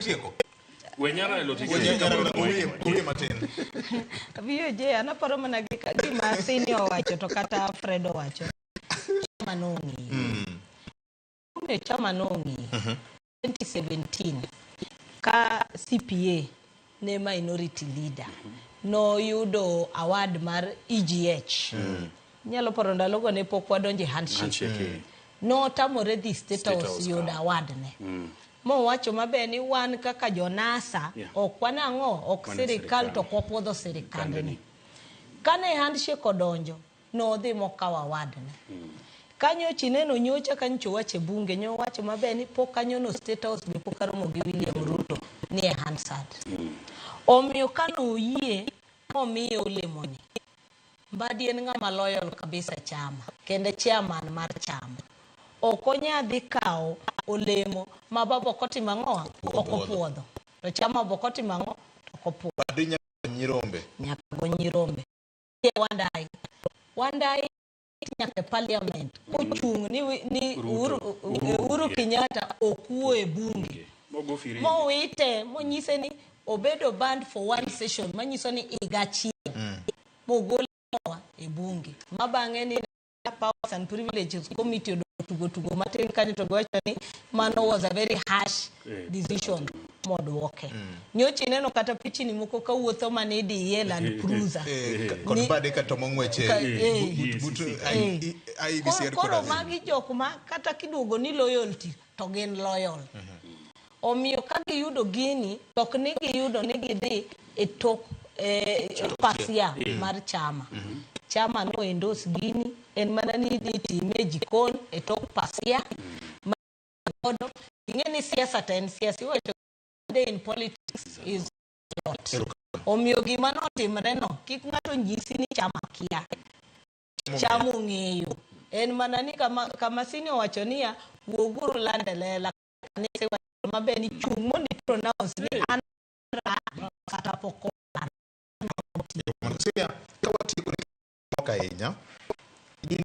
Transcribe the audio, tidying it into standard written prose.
Tieko. We nyara elo tieko. We nyara owiye matin. VOJ an aparo mana gima Sini owacho to kata Fred owacho. Chama nong'iyo. Omiyo chama nong'iyo. 2017 ka CPA ne minority leader noyudo award mar EGH. Inyalo paro ndalogo ne pok wadonjo e handshake. Handshake, eh. Notamore dhi State State House House yudo ka. award ne. Mowacho maber ni wan kaka jonasa ok wanang'o ok Wan e sirikal sirikal. to ok wapuodho sirikandni. Kandni. Kane handshake odonjo, nodhi mokawo award ne. Kanyo chineno nyocha ka nyocha owacho e bunge, nyowacho maber ni pok anyono State House be pok aromo gi William Ruto ni e Hansard. Omiyo kanoyie momiye olemoni, Mbadi en ng'ama loyal kabisa chama, kendo chairman mar chama. Ok onya dhi kawo olemo ma baba ok otimo ang'o? Ok opuodho. To chama be ok otimo ang'o? Ok opuodho. Badi nyaka nyirombe. Nyaka go nyirombe. Wandayi. Wandayi nyaka e parliament kochung' ni Uhuru Kenyatta ok wuo e bunge. Mogo firimbi. Mowite monyise ni obedo banned for one session manyiso ni higa achiel. Mogol e bunge. Ma bang'e ni Powers and Privileges Committee odong tugo tugo matin kanyo to giwacho ni mano was a very harsh decision modwoke. Nyocha ineno kata pichni moko kawuotho mane idiye Land Cruiser. Kod bade ka tomo ng'weche but IEBC Koro headquarters. magi jok ma kata kiduogo ni loyalty to gin loyal. Omiyo ka giyudo gini to ok ni giyudo ni gidhi e tok pasia mar chama. Chama no endorse gini en mana ni idhi time e jikon e tok pasia. Ma godo ing'e ni siasa to en siasa iwacho day in politics is a lot. Omiyo gima notimre no kik ng'ato nyisi ni chama kia. Chama ong'eyo. En mana ni kama Sini owacho niya wuoguru lande lela kanise wacho maber ni chung' mondo i pronounce ni an ra kata pok owar. Senior, ka watieko ni mok ahinya.